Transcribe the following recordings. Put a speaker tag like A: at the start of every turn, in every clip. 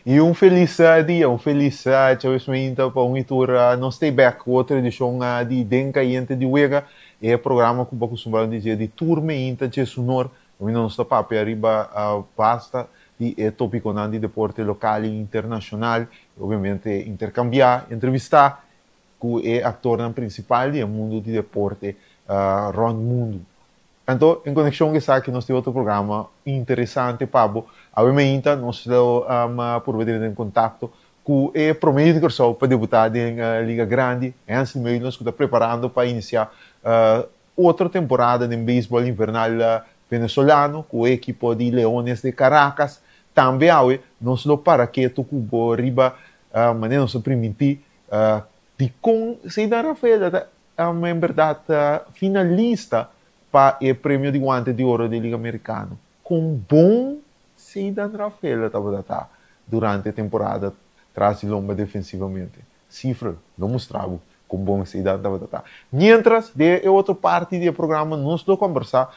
A: I un felis dia, un felis djaweps mainta pa un i tur. Nos ta bek ku otro edishon di Den Kayente di Wega, e programa ku bo a kustumbrá di dje di tur mainta djesunor. Kaminda nos ta papia riba basta di e topikonan di deporte lokal i internashonal, i obviamente interkambiá, entrevistá ku e aktornan prinsipal di e mundu di deporte rònt mundu. Anto, en konekshon ku esaki nos tin otro programa interesante pa bo. Awe mainta nos lo purba drenta den kontakto ku e promé di Kòrsou pa debutá den Liga Grandi, Hensley Meulens, ku ta preparando pa inisiá otro temporada den beisbòl invernal venezolano ku e ekipo di Leones de Caracas. Tambe awe nos lo para ketu ku bo riba manera nos a primintí dikon Ceddanne Rafaela ta en berdad finalista pa e premio di Guante di Oro di Liga Americano. Con bon Ceddanne Rafaela tabata ta durante e temporada tras di lomba defensivamente? Cifra lo mustra bo con bon Ceddanne tabata ta. Mientras, den e otro parti di e programa nos lo combersa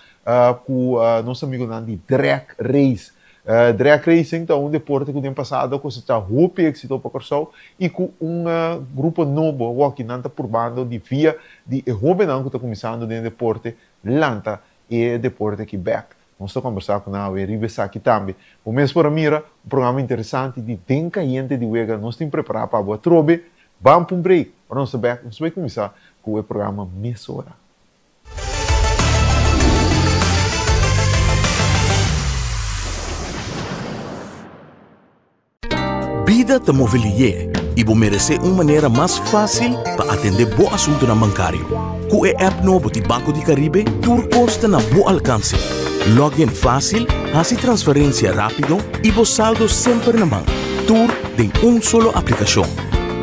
A: cu nos amigonan di Drag Race. Drag racing ta un deporte ku den pasado a kosechá hopi éksito pa Kòrsou i ku un grupo nobo awor nan ta purbando di via di e hóbennan ku ta kuminsando den e deporte lanta e deporte aki bèk. Nos ta kòmbersá ku nan awe riba esaki tambe. Bo mes por a mira un programa interesante di Den Kayente di Wega nos tin prepará pa bo atrobe. Ban pa un break. Ora nos ta bèk nos bai kuminsá ku e programa mesora.
B: Bida ta move lié i bo meresé un manera mas fásil pa atendé bo asuntunan bankario. Ku e app nobo di Banco di Caribe tur kos ta na bo alkanse. Login fásil, hasi transferensia rápido i bo saldo semper na man. Tur den un solo aplikashon.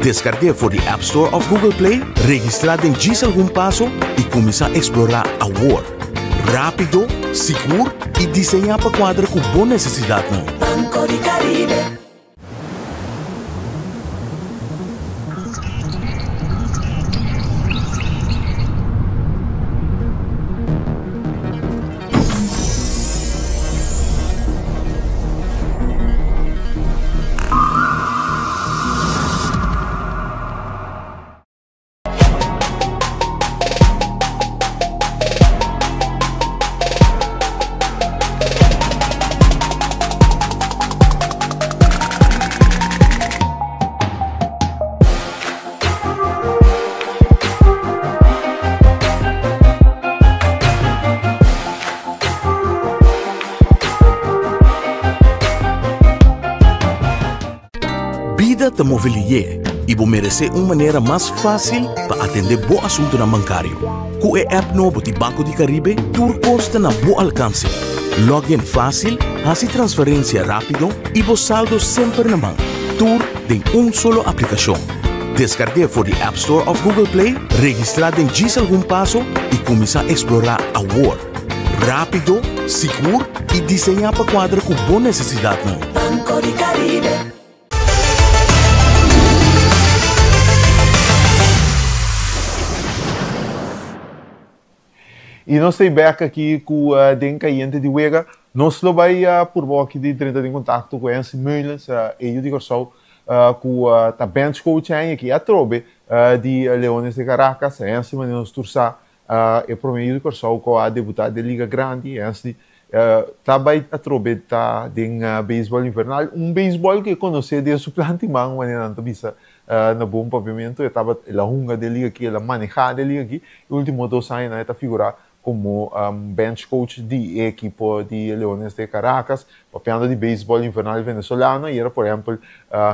B: Deskarg'é for di App Store òf Google Play, registrá den djis algun paso i kuminsá eksplorá awor! Rápido, sigur i diseñá pa kuadra ku bo nesesidatnan.
C: Banco di Caribe.
B: Bida ta move lié i bo meresé un manera mas fásil pa atendé bo asuntunan bankario. Ku e app nobo di Banco di Caribe tur kos ta na bo alkanse. Login fásil, hasi transferensia rápido i bo saldo semper na man. Tur den un solo aplikashon. Deskarg'é for di App Store òf Google Play, registrá den djis algun paso i kuminsá eksplorá awor. Rápido, sigur i diseñá pa kuadra ku bo nesesidatnan.
C: Banco di Caribe.
A: I nos ta bek aki ku Den Kayente di Wega. Nos lo bai purba aki di drenta den kontakto ku Hensley Meulens, e yu di Kòrsou ku ta bench coach aki atrobe di Leones de Caracas. Hensley manera nos tur sa E prome yu di Kòrsou ku a debutá den Liga Grandi, Hensley, ta bai atrobe ta den beisbòl invernal. Un beisbòl ku e konosé den su planti man, manera nan ta bisa na bon papiamentu. E tabata, el a hunga den liga aki, el a manehá den liga aki. E último dos añanan e ta figurá komo bench coach di e ekipo di Leones de Caracas. Papiando di beisbòl invernal venezolano, ayera por ehèmpel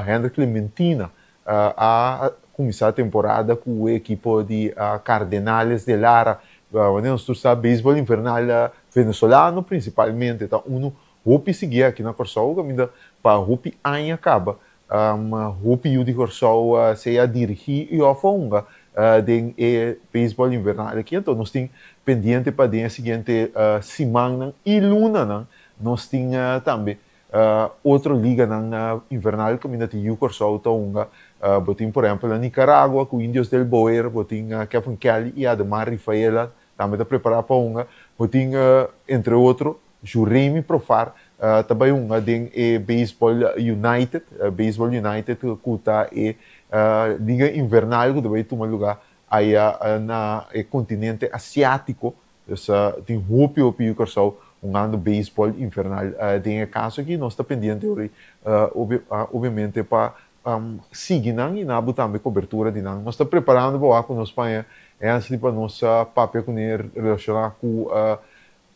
A: Hendrik Clementina a kuminsá temporada ku e ekipo di Cardenales de Lara. Wanneer nos tur sa beisbòl invernal venezolano prinsipalmente ta unu hopi sigui aki na Kòrsou kaminda pa hopi aña kaba hopi yu di Kòrsou sea dirigí i òf a hunga den e beisbòl invernal aki. Anto nos tin pendiente pa den e siguiente simannan i lunanan nos tin tambe Otro liganan invernal kaminda tin yu Kòrsou ta hunga. Bo tin por ehèmpel na Nicaragua ku Indios del Boer, bo tin Kevin Kelly i Ademar Rifaela tambe ta prepará pa hunga. Bo tin entre otro Juremi Profar ta bai hunga den e Baseball United, Baseball United ku ta e liga invernal ku ta bai tuma lugá aya na e kontinente asiátiko. Dus tin hopi hopi yu Kòrsou hungando beisbòl invernal. Den e kaso aki nos ta pendiente ora obviamente pa sigui nan i nabu tambe kobertura di nan. Nos ta preparando pa wak ku nos paña Hensley pa nos papia kuné relashoná ku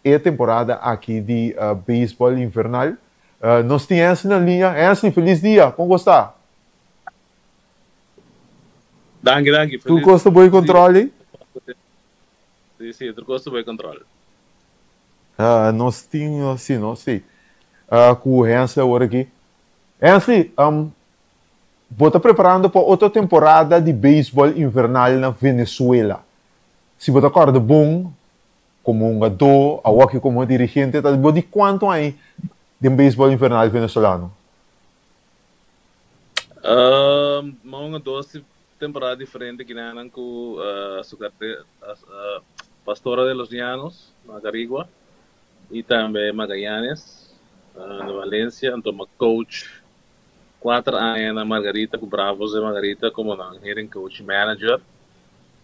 A: e temporada aki di beisbòl invernal. Nos tin Hensley na liña. Hensley, felis dia! Kon ku sta?
D: Danki, danki.
A: Tur kos ta bo kontrol ei?
D: Si, si, tur kos ta bai control.
A: Ah, nos tin, si, no, si. Ah, ku Hensley awor aki. Hensley, um, bo ta preparando pa otro temporada di beisbòl invernal na Venezuela. Si bo ta kòrda bon, komo hungadó, awor aki komo dirigente, ta bo di kuantu aña den beisbòl invernal venezolano?
D: Um, m'a hunga dos Temporada diferente kinanan ku Pastora de los Llanos na Acarigua i tambe Magallanes na Valencia. Anto m'a coach kuater aña na Margarita ku Bravos de Margarita komo nan hitting coach i manager.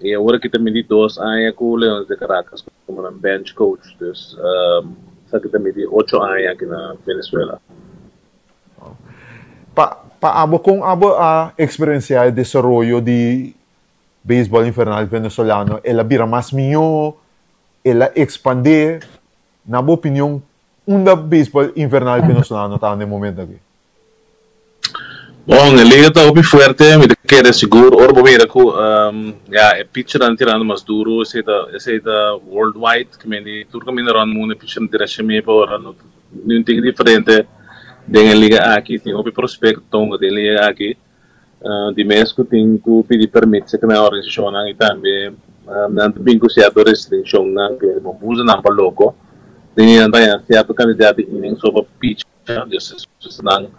D: I awor aki ta mi di dos aña ku Leones de Caracas komo nan bench coach. Dus esaki ta mi di ocho aña aki na Venezuela.
A: Pa pa abo kon abo a eksperensiá e desaroyo di beisbòl invernal venezolano? El a bira mas mihó? El a ekspandé? Na bo opinion, unda beisbòl invernal venezolano ta na e momento aki?
D: Bon, e liga ta hopi fuerte, mi ta kere sigur ora bo mira ku ya e pitchernan tirando mas duru, esei ta esei ta worldwide, ke mende tur kaminda rònt mundu e pitchernan tira shemé pa ora no Niun tin diferente den e liga aki. Tin hopi prospecto hunga den e liga aki. Di mes cu tin cu pidi permit cerca nan organisacionnan y tambe nan ta bin cu cierto restriccionnan cu bo usa nan pa loco. Tin nan ta haña cierto cantidad di inning so pa picha. Dus nan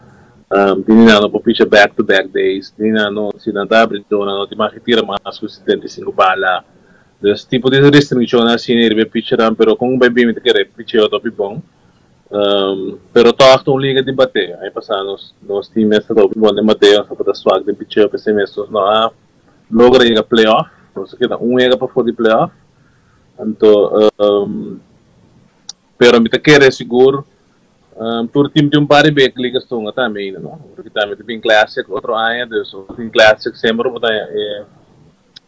D: tin nan no por picha back to back days. Tin nan no si nan ta abri do nan no tin mag tira mas cu 75 bala. Dus tipo di restriccionnan asina riba e pichernan, pero con bay bin mi ta kere picheo ta hopi bon. Pero toch ta un liga di bateo. Aña pasa nos nos team mes ta hopi bon den bateo, nos tabata swak den picheo, p'esei mes nos no a logra yega playoff. Nos a keda un wega pafó di playoff. Anto pero mi ta kere sigur tur team tin un par di big leaguers ta hunga tambe ainda no. Porque tambe ta bin classic otro aña, dus ora tin classic semper bo ta haña e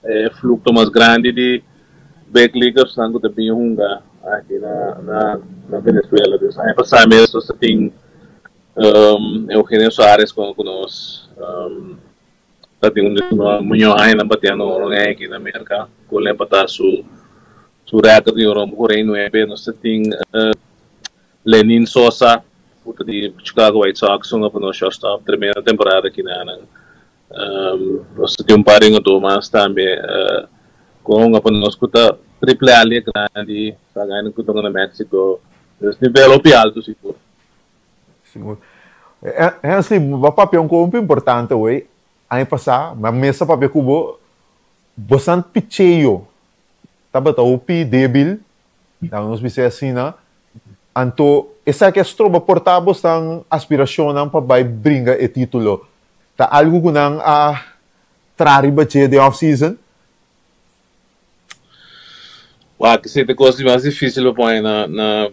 D: E flukto mas grandi di big leaguersnan ku ta bin hunga aki na na Venezuela. Dus aña pasá mes nos ta tin Eugenio Suarez ku ku nos ta tin un di su mihó añanan bateando horon aki na Merka ku el a empatá su su rèkòrt di horon ku Rey Nueve. Nos ta tin Lenyn Sosa ku ta di Chicago White Sox hunga pa nos shortstop. Tremendo temporada aki na nan. Nos ta tin un par di hungadó mas tambe ku a hunga pa nos ku ta triple A liga grandi, sa gana ku ta hunga na Mexico. Dus nivel hopi alto sigur.
A: Sigur. Hensley, bo a papia un kosa importante hoy. Aña pasá mi a mesa papia ku bo, bosan picheo tabata hopi debil, laga nos bisa asina. Anto esaki a stroba por ta bosan aspirashonnan pa bai bringa e titulo. Ta algu ku nan a traha riba dje den off season?
D: Wak, esei ta kos di mas difísil pa pone na na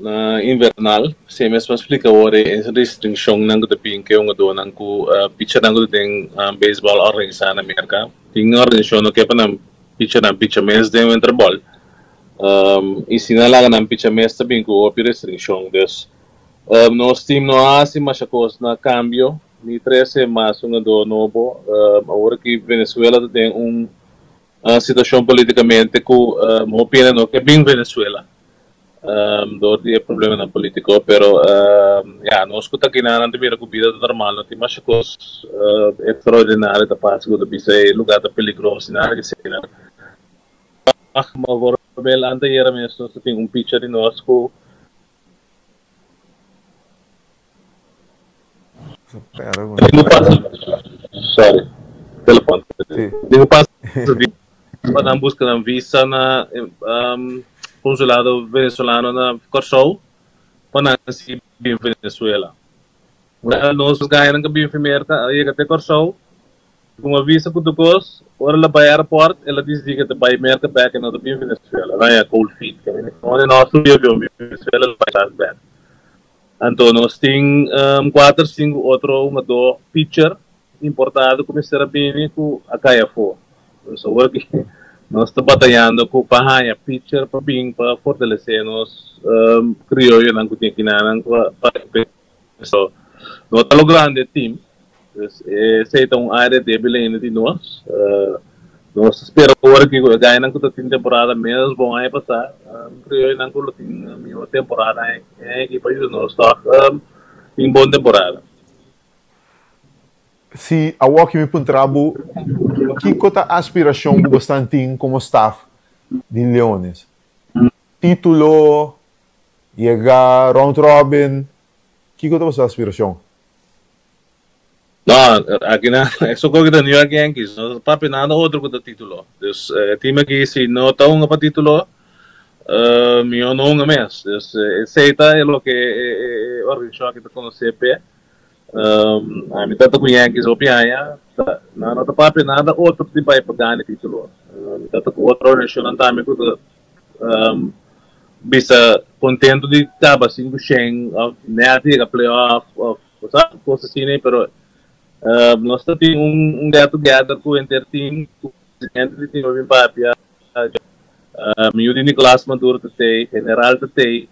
D: na invernal. Esei mes pa splika awor e restrikshonnan ku ta bin ku e hungadónan ku pichernan ku ta den beisbòl organisá na Merka. Tin organisashon no ke pa nan pichernan picha mes den winter bòl. I si nan laga nan picha mes ta bin ku hopi restrikshon. Dus nos tim no a hasi masha kos na kambio. Mi trese mas hungadó nobo. Awor aki Venezuela ta den un situacion politicamente cu hopi hende no ke bin Venezuela door di e problemanan politico. Pero ya, nos cu ta kinanan ta mira cu bida ta normal, no tin masha cos extraordinario ta pasa cu ta bisa e lugar ta peligroso y nada di asina. Bijvoorbeeld anteayer mes nos ta tin un pitcher di nos cu. Sorry, telefon. Tin ku pasa di pa nan buska nan visa na konsulado venezolano na Kòrsou. pa nan si bin Venezuela. Well, nos gainan ku bin fi Merka a yega te Kòrsou ku un avisa ku tur kos, ora el a bai airport el a disidi ku e ta bai Merka bèk e no ta bin Venezuela. Nan ya cold feet. Ora nos subi avion bin Venezuela el a bai tras bèk. Anto nos tin kuater sinku otro hungadó pitcher importado ku mester a bini ku a kai afó. Pues awor ki nos ta batayando ku pa haña pitcher pa bin pa fortalesé nos krioyonan ku tin akinanan pa so no ta logrando e team. Pues esei ta un área débil ainda di nos. Nos ta spera ora ki ku e gainan ku ta tin temporada ménos bon aña pasá, krioyonan ku lo tin mihó temporada aña aki pa yuda nos tòg tin bon temporada.
A: Si awor ki mi puntra bo, kiko ta aspirashon ku bosnan tin komo staf di Leones? Título, yega round robin, kiko ta boso aspirashon?
D: No, aki na eso koki ta New York Yankees, no ta papia nada otro ku ta título. Dus e team aki si no ta hunga pa título, mihó no hunga mes. Dus esei ta e loke e organisashon aki ta konosé p'e. Ami ta ku Yankees hopi aña, nan no ta papia nada otro di bai pa gana e titulo. Mi ta ku otro organisacionnan tambe ku ta bisa contento di caba sinku shen of net yega playoff of sa cos asina, pero nos ta tin un get together ku henter team, ku presidente di team a bin papia, mi yu di Nicolas Maduro ta tey, general ta tey,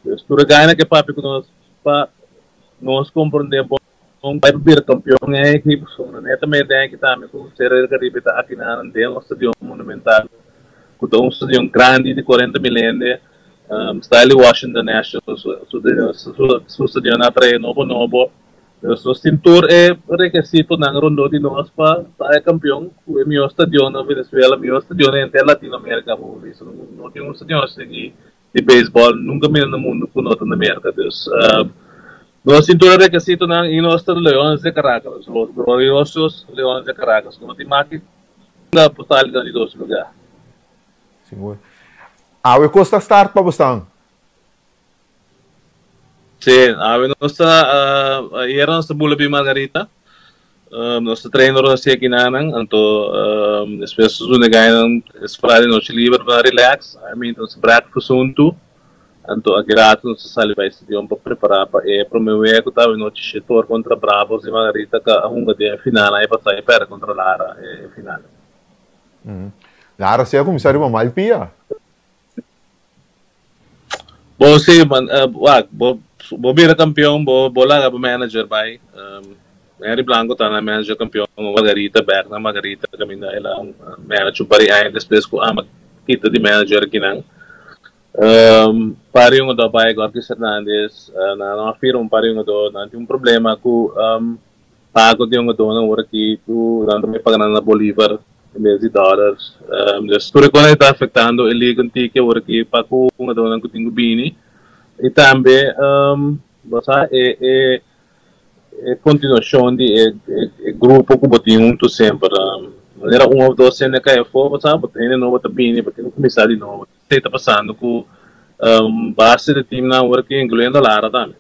D: dus tur e gana ke papia ku nos pa nos komprondé bon bai pa bira kampion e ekipo pasobra netamente den aki tambe ku Serie del Caribe ta aki nan den un stadion monumental ku ta un stadion grandi di 40,000 hende. Style di Washington Nationals su stadion a trae nobo nobo. Dus nos tin tur e rekesitonan rondó di nos pa ta e kampion ku e mihó stadion na Venezuela, mihó stadion den henter Latinoamerika bo bisa. No tin un stadion asina di di beisbòl nunka mira na mundu ku no ta na Merka. Dus nos tin tur e rekesitonan i nos ta Leones de Caracas, los gloriosos Leones de Caracas. No tin maki ku por sali na di dos lugá.
A: Sigur. Awe kos ta start pa bosnan?
D: Sí, awe nos ta, ayera nos ta bula bin Margarita. Nos ta train ora nos yega kinanan, anto despues nos duna gainan es Friday nochi liber pa relax. I mean nos breakfast huntu, anto aki rato nos ta sali bai stadion pa prepara pa e prome wega ku ta awe nochi Shetor kontra Bravos di Margarita ka a hunga den e final aña pasa i perde kontra Lara e final.
A: Lara si a kuminsá riba mal pia.
D: Bo si man wak bo bo bira kampion bo bo laga bo manager bai Henry Blanco ta na manager kampion Margarita bek na Margarita kaminda el a manage un par di aña despues ku ama kita di manager akinan par di un do bai Gorkis Hernandez nan a firma un par di un do nan tin un problema ku Pago di hungadónan ora ki ku nan ta bai paga nan na bolívar en bes di dòlars. Dus tur e kos ei ta afektando e liga un tiki ora ki pa ku hungadónan ku tin ku bini. I tambe bo sa e e e kontinuashon di e e grupo ku bo tin huntu semper. Manera un òf dos hende kai afó bo sa bo hende nobo ta bini bo tin ku kuminsá di nobo. Esei ta pasando ku base di timnan ora ki inkluyendo Lara tambe.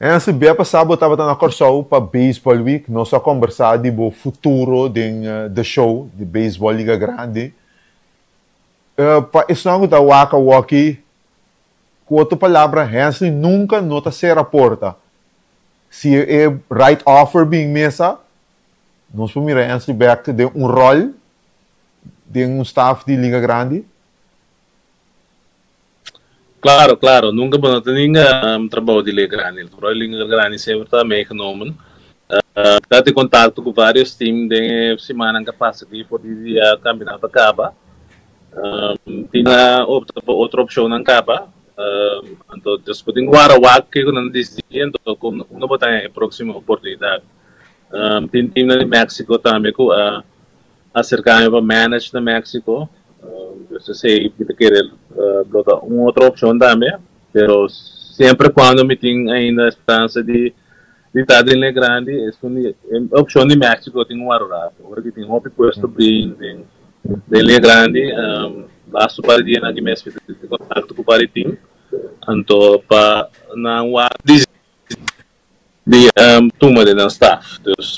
A: Nancy, bia pasá bo tabata na Kòrsou pa Baseball Week. Nos a kòmbersá di bo futuro den The Show di Baseball Liga Grandi. Pa esnan ku ta wak awoki, ku otro palabra, Hensley nunka no ta sera porta. Si e right offer bin mesa, nos por mira Hensley bèk den un ròl den un staf di Liga Grandi.
D: Claro, claro. Nunca bo no ta ninga trabou di Liga Grandi. Trabou di Liga Grandi semper ta meegenomen. Ta tin contacto cu varios team den e simannan cu a pasa aki for di dia campeonato a caba. Tin a opta pa otro opcionnan caba. Anto dus bo tin cu wara wak kico nan dicidi anto unda bo ta haña e proximo oportunidad. Tin teamnan di Mexico tambe cu a Acerca mi pa manage na Mexico. Dus esey mi ta kere lo ta un otro opcion tambe. Pero siempre cuando mi tin ainda esperanza di di ta den le grandi esun di e opcion di Mexico tin un rato. Ora ki tin hopi puesto brin den den le grandi laatste par di dianan aki mes mi ta tin contacto cu par di team. Anto pa nan wak di di tuma den nan staff. Dus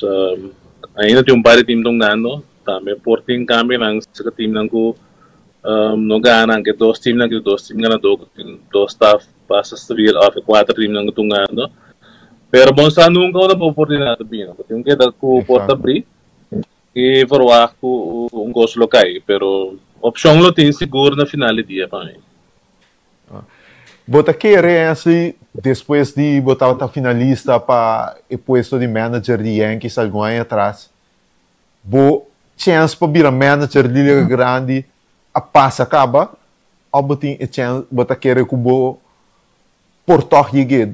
D: ainda tin un par di team tongando. Tambe por tin cambionan cerca teamnan cu no gana, anke dos teamnan cu dos team ganador cu tin dos staff basta stabiel of e cuater teamnan cu tongando. Pero bon sa nunca unda bo oportunidad ta bini. Bo tin keda cu porta abri y verwacht cu un cos lo cay. Pero opcion lo tin sigur na final di dia pa mi.
A: Bo ta kere Hensley despues di bo tabata finalista pa e puesto di manager di Yankees algun aña atras, bo chens pa bira manager di Liga Grandi a pasa kaba of bo tin e chens, bo ta kere ku bo por tòg yeg'é?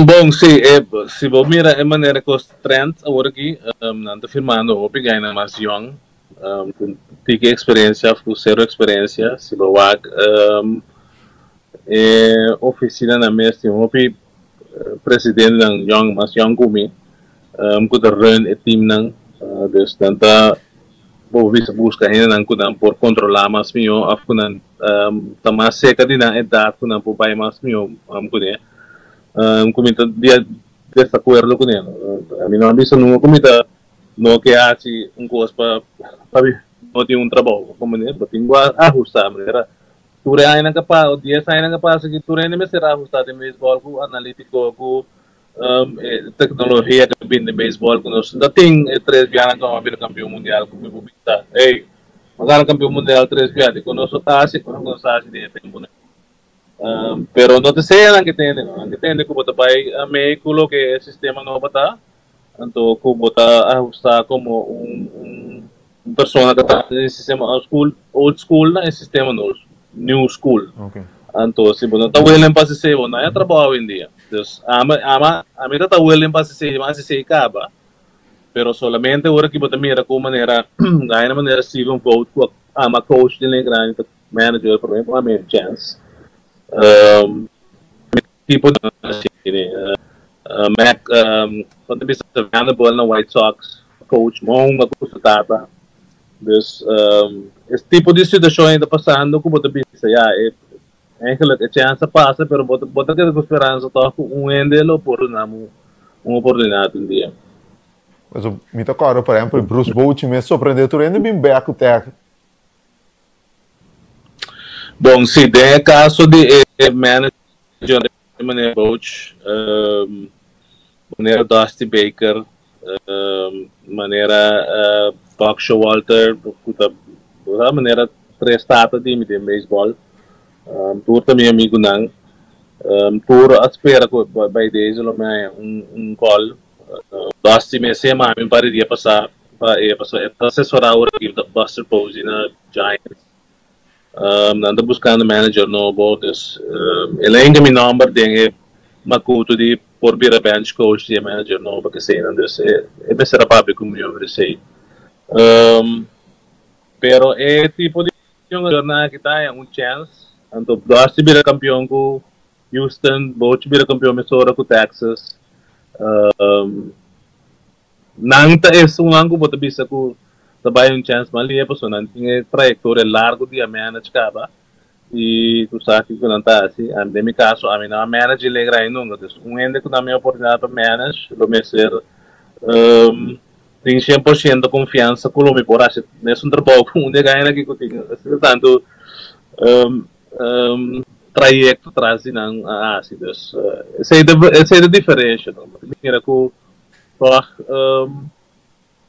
D: Bon, si, e, si bo mira e manera ku ta trend awor aki, nan ta firmando hopi gainan mas yòn, ku tiki eksperensia òf ku sero eksperensia. Si bo wak e ofisinanan mes tin hopi presidentenan yòn, mas yòn ku mi, ku ta run e teamnan. Dus nan ta Bo bisa buska hendenan ku nan por kontrolá mas mihó òf ku nan ta mas serka di nan edat ku nan por bai mas mihó kuné. Ku mi ta di desakuerdo kuné. Mi no a bisa nunka ku mi ta no ke hasi un kos pa pa mi no tin un trabou. Bo tin ku ahustá manera tur e añanan ka pasa, dies añanan ka pasa aki tur hende mester ahustá den beisbòl ku analítiko ku E tecnologia que bin den baseball cu nos no tin e tres bianan cu a bira campeon mundial cu mi por bisa hey nos a gana campeon mundial tres bia di cu nos no ta haci cu nos ta haci den e temponan pero no ta esey nan ke tende no nan ke tende cu bo ta bay mee cu loke e sistema nobo ta anto cu bo ta ahusta como un un persona cu ta den e sistema old school old school na e sistema new school anto si bo no ta willing pa haci esey bo no haya trabou awendia. Dus ama ama ami ta ta willing pa hasi esei, hasi esei kaba, pero solamente ora ki bo ta mira ku manera gana manera Steven Vogt ku ama coach den e grandi ta manager prome ku ami chance. Um, tipo di asina Mac um, kon ta bisa Vanderbilt na White Sox coach monga ku su tata. Dus um, es tipo di situashon ta pasando ku bo ta bisa ya e Eigenlijk e chèns a pasa pero bo bo ta keda ku speransa tòg ku un hende lo por duna mi un oportunidat un dia.
A: Pasobra mi ta kòrda por ehèmpel Bruce Bochy mes sorprendé tur hende bin bèk ku tèk.
D: Bon si den e kaso di e manager manera Boch, manera Dusty Baker, manera Buck Showalter ku ta manera tres tata di mi den beisbòl. Tur ta mi amigunan. Tur a spera ku by deze lo mi haña un kòl. Dusty mes a yama mi un par di dia pasá pa e pasobra e ta asesorá ora ki Buster Posey na Giants. Nan ta buskando manager nobo, dus el a hinka mi nòmber den e makutu di por bira bench coach di e manager nobo keseinan, dus e mester a papia ku mi over esei. Pero e tipo di yongenan aki ta haña un chèns, anto Dusty bira kampion ku Houston, Bochy bira kampion mesora ku Texas. Nan ta esunnan ku bo ta bisa ku ta bai un chèns mas lia pasobra nan tin e trayektoria largu di a manage kaba i ku sa kiko nan ta hasi. Den mi kaso ami no a manage e legra ai nunka. Dus un hende ku na mi oportunidat pa manage lo mester tin shen por shento konfiansa ku lo mi por hasi mesun trabou ku un di e gainan aki ku tin asina tantu trayekto tras di nan a hasi. Dus esei ta esei ta diferensha. Bo ta mira ku Tòg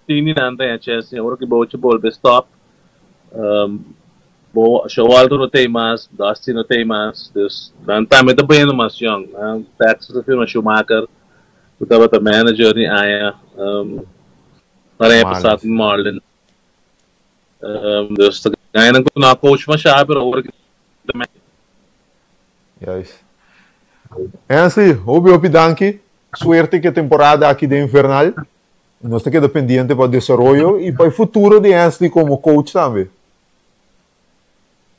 D: tin di nan ta haña chèns ora ku Boucher bolbe stòp. Bo Showalter no t'ei mas, Dusty no t'ei mas, dus nan tambe ta poniendo mas yòn. Nan Texas a firma Schumacher ku tabata manager di aña aña pasá ku Marlins. Dus ta gana nan ku no a coach mashá pero ora ku ta
A: Juist. Hensley, hopi hopi danki. Suerte ku e temporada aki den Invernal. Nos ta keda pendiente pa desaroyo i pa e futuro di Hensley komo coach tambe.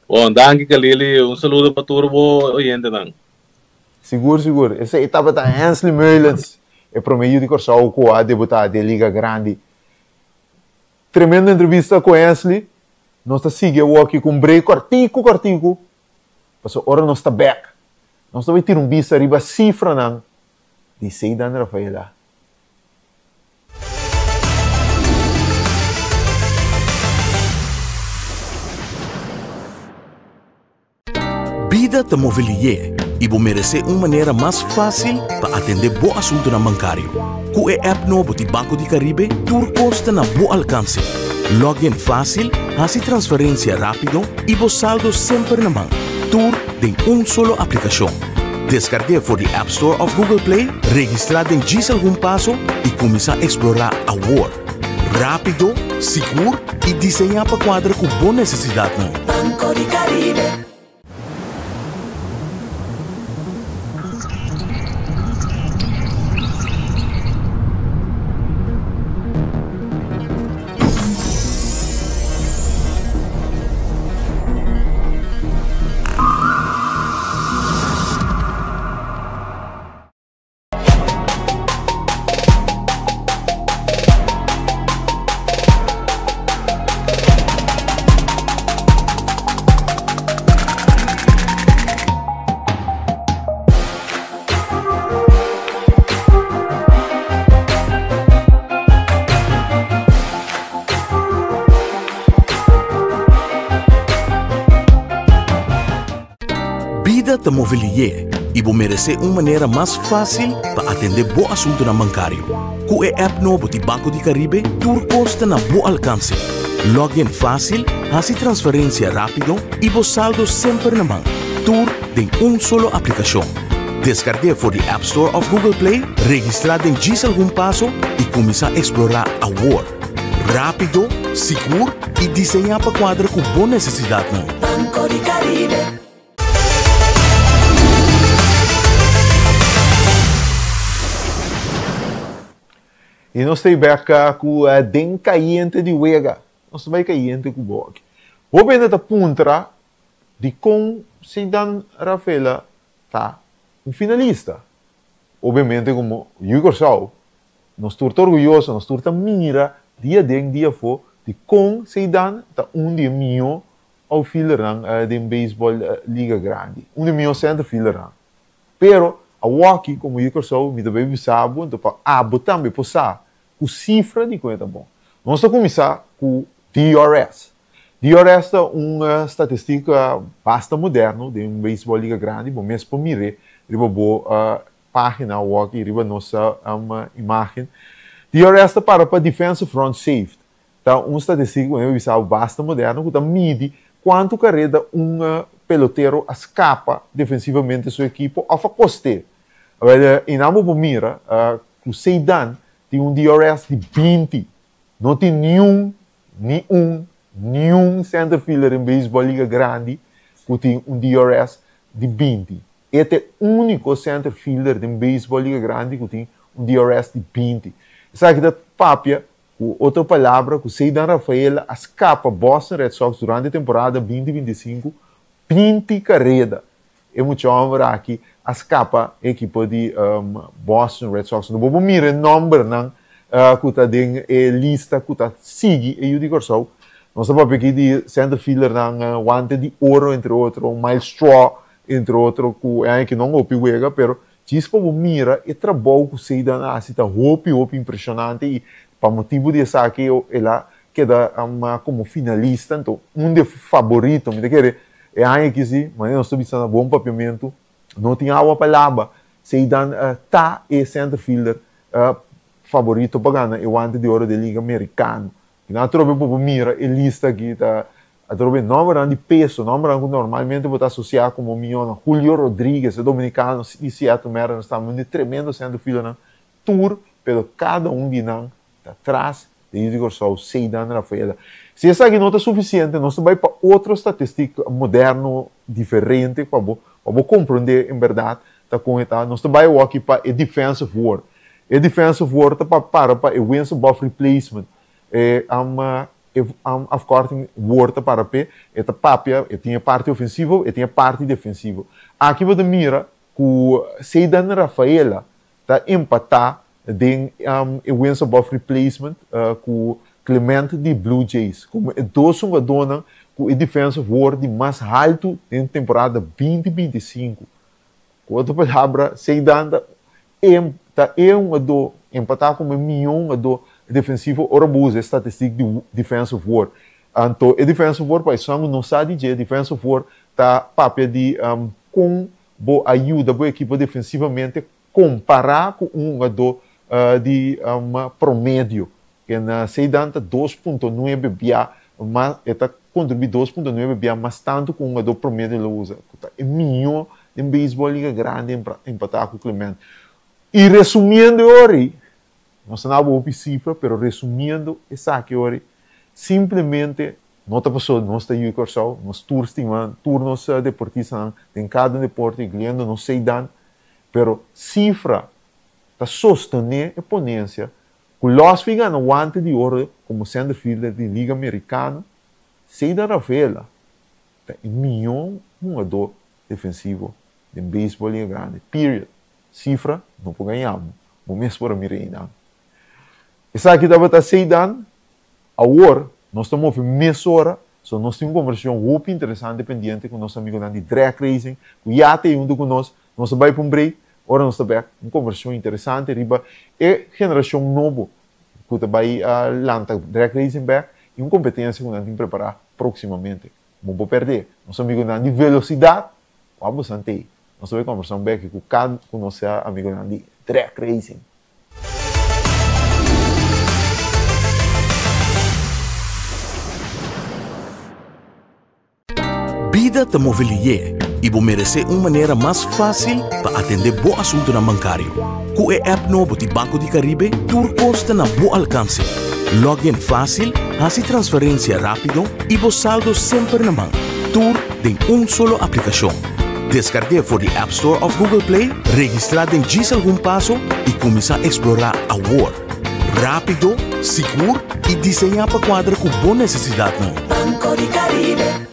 D: Bon, danki Kalili. Un saludo pa tur bo oyentenan.
A: Sigur, sigur. Esei tabata Hensley Meulens, e prome yu di Kòrsou ku a debutá den Liga Grandi. Tremendo entrevista ku Hensley. Nos ta sigui awoki ku un break kòrtiku kòrtiku, pasobra ora nos ta bèk, nos ta bai tira un bista riba sifranan di Ceddanne Rafaela.
B: Bida ta move lié i bo meresé un manera mas fásil pa atendé bo asuntunan bankario. Ku e app nobo di Banco di Caribe tur kos ta na bo alkanse. Log in fásil, hasi transferensia rápido i bo saldo semper na man. Tur den un solo aplikashon. Deskarg'é for di App Store òf Google Play, registrá den djis algun paso i kuminsá eksplorá awor. Rápido, sigur i diseñá pa kuadra ku bo nesesidatnan.
C: Banco di Caribe.
B: Bida ta move lié i bo meresé un manera mas fásil pa atendé bo asuntunan bankario. Ku e app nobo di Banco di Caribe tur kos ta na bo alkanse. Log in fásil, hasi transferensia rápido i bo saldo semper na man. Tur den un solo aplikashon. Deskarg'é for di App Store òf Google Play, registrá den djis algun paso i kuminsá eksplorá awor. Rápido, sigur i diseñá pa kuadra ku bo nesesidatnan.
C: Banco di Caribe.
A: I nos ta bek ku den kayente di wega. Nos ta bai kayente ku bo aki. Hopi hende ta puntra dikon Ceddanne Rafaela ta un finalista. Obviamente komo yu Kòrsou nos tur ta orguyoso, nos tur ta mira dia aden dia afó dikon Ceddanne ta un di e mihó outfieldernan den beisbòl liga grandi, un di e mihó centerfieldernan. Pero awoki komo yu Kòrsou mi ta bai bisa bo anto pa abo tambe por sa ku sifra dikon e ta bon. Nos ta kuminsá ku DRS. DRS ta un statistika basta moderno den beisbòl liga grandi, bo mes por mir'é riba bo página awoki riba nos imágen. DRS ta para pa Defensive Run Saved. Ta un statistika ku mi a bisa bo basta moderno ku ta midi kuantu kareda un pelotero a skapa defensivamente su ekipo òf a kost'é. Awel, einan bo por mira ku Ceddanne tin un DRS di 20. No tin niun, ni un, niun centerfielder den beisbòl liga grandi ku tin un DRS di 20. E ta e úniko centerfielder den beisbòl liga grandi ku tin un DRS di 20. Esaki ta papia ku otro palabra ku Ceddanne Rafaela a skapa Boston Red Sox durante temporada 2025 20 kareda. E mucha hòmber aki a skapa e ekipo di Boston Red Sox. No bo por mira e nòmbernan ku ta den e lista ku ta sigui e yu di Kòrsou. Nos ta papia aki di centerfieldernan Wante di Oro entre otro, Myles Straw entre otro ku e aña aki no hopi wega pero djis pa bo mira e trabou ku Ceddanne a hasi ta hopi hopi impreshonante i pa motibu di esaki el a keda komo finalista. Anto un di e faborito mi ta kere E aña aki si, manera nos ta bisa na bon papiamentu, no tin awa pa laba. Ceddanne ta e centerfielder favorito pa gana e Guante di Oro di e Liga Mericano. I nan atrobe bo por mira e lista aki ta atrobe nombernan di peso, nombernan ku normalmente bo ta asosia komo miyonan. Julio Rodriguez, e dominicano di Seattle Mariners tambe un di e tremendo centerfieldernan. Tur, pero kada un di nan ta tras di Yu di Kòrsou, Ceddanne Rafaela. Si esaki no ta sufisiente, nos ta bai pa otro statistik moderno diferente pa bo pa bo komprondé en bèrdat ta kon e ta. Nos ta bai awor aki pa e defensive war. E defensive war ta pa para pa e wins above replacement. E e afkorting war ta para p'e. E ta papia, e tin e parti ofensivo, e tin e parti defensivo. Aki bo ta mira ku Ceddanne Rafaela ta empatá den e wins above replacement ku Clement di Blue Jays komo e dos hungadónan ku e defensive war di mas haltu den temporada 2025. Ku otro palabra, Ceydan ta ta e hungadó empatá komo e mihó hungadó defensivo ora bo usa e statistik di defensive war. Anto e defensive war pa esnan ku no sa di dje, defensive war ta papia di kon bo a yuda bo ekipo defensivamente kompará ku un hungadó di promedio. Ken Ceydan ta 2.9 bia mas, e ta kontribuí 2.9 bia mas tantu ku un hungadó promedio lo usa, ku ta e mihó den beisbòl liga grandi empatá ku Clement. I resumiendo e ora ei, nos ta naba hopi sifra, pero resumiendo esaki e ora ei, simplemente no ta pasobra nos ta yu di Kòrsou, nos tur stima tur nos deportistanan den kada un deporte, inkluyendo nos Ceydan, pero sifra ta sostené e ponensia ku Losby gana Guante di Oro komo centerfielder di Liga Merikano, Ceydan Ravela ta e mihó hungadó defensivo den beisbòl Liga Grandi. Period. Sifra no por gaña bo. Bo mes por a mira einan. Esaki tabata Ceydan. Awor nos ta move mesora, so nos tin un kombersashon hopi interesante pendiente ku nos amigunan di Drag Racing ku ya ta ei huntu ku nos. Nos ta bai pa un break, ora nos ta bek un kombersashon interesante riba e generashon nobo ku ta bai lanta Drag Racing bek i un kompetensia ku nan tin prepará próksimamente. Bo por pèrdè. Nos amigunan di velosidat, wak bosan ta ei. Nos ta bai kombersá un bek ku kada ku nos amigunan di Drag Racing.
B: Bida ta move lié i bo meresé un manera mas fásil pa atendé bo asuntunan bankario. Ku e app nobo di Banco di Caribe tur kos ta na bo alkanse. Log in fásil, hasi transferensia rápido i bo saldo semper na man. Tur den un solo aplikashon. Deskarg'é for di App Store òf Google Play, registrá den djis algun paso i kuminsá eksplorá awor. Rápido, sigur i diseñá pa kuadra ku bo nesesidatnan.
C: Banco di Caribe.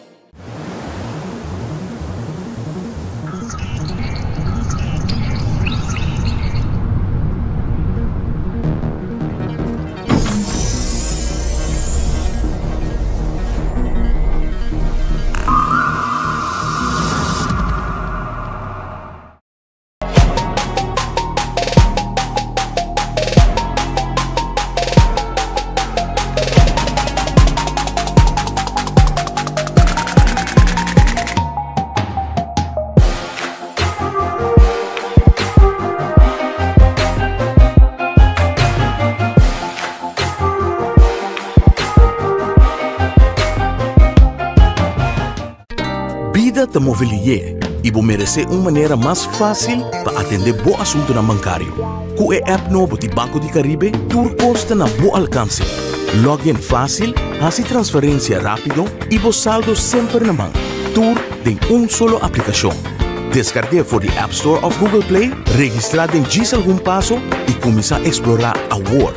B: Bida ta move lié i bo meresé un manera mas fásil pa atendé bo asuntunan bankario. Ku e app nobo di Banco di Caribe tur kos ta na bo alkanse. Log in fásil, hasi transferensia rápido i bo saldo semper na man. Tur den un solo aplikashon. Deskarg'é for di App Store òf Google Play, registrá den djis algun paso i kuminsá eksplorá awor.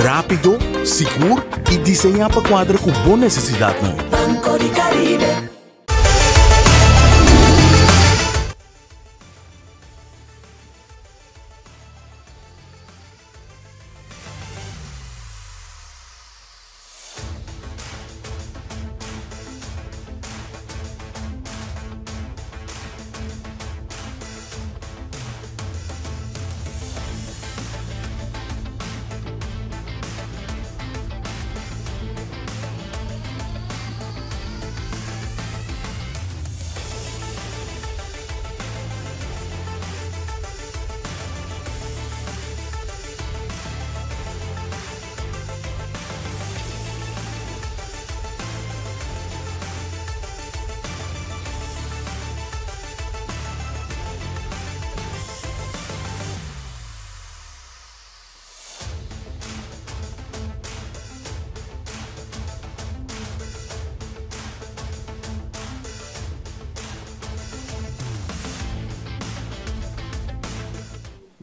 B: Rápido, sigur i diseñá pa kuadra ku bo nesesidatnan.
C: Banco di Caribe.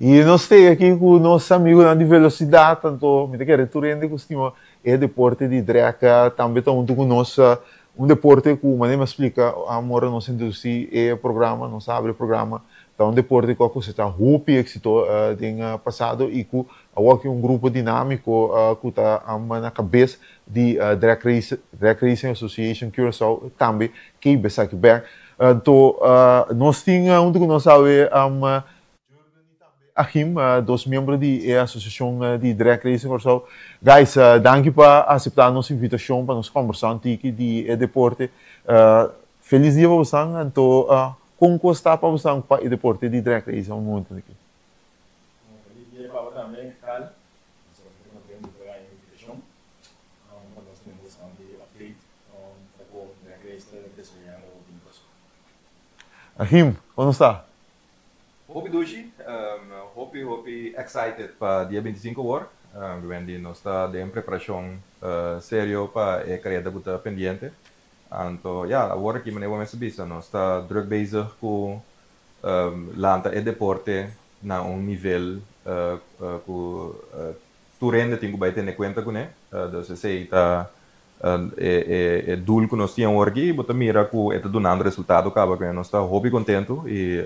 A: I nos stay aki ku nos amigunan di Velosidat, anto mi ta kere tur hende ku stima e deporte di drek tambe ta huntu ku nos. Un deporte ku manera mi a splika ora nos introdusí e programa, nos a habri e programa. Ta un deporte ku a kosechá hopi éksito den pasado i ku awor aki un grupo dinámiko ku ta na kabes di Drag Race, Drag Racing Association Curaçao tambe ke hiba esaki bèk. Anto nos tin huntu ku nos awe Jurgen i tambe Achim, dos miembro di e asosiashon di Drag Racing Curaçao. Guys, danki pa aseptá nos invitashon pa nos kòmbersá un tiki di e deporte. Felis dia pa bosan, anto Kon ku sta pa bosan pa e deporte di drag race un momento aki?
E: Un feliz dia pa bo tambe, Carl. Nos ta hopi kontentu pa e invitashon pa nos tene bosan di update ta kon drag race ta desaroyando den Kòrsou.
A: Achim, kon nos ta?
F: Hopi dushi, hopi hopi excited pa dia 25 awor. Wendy, nos ta den preparashon serio pa e kareda ku ta pendiente. Anto ya, awor aki manera bo mester bisa, nos ta druk bezig ku lanta e deporte na un nivel ku tur hende tin ku bai tene kuenta kuné. Dus esei ta e doel ku nos tin awor aki i bo ta mira ku e ta dunando resultado kaba ku nos ta hopi kontentu i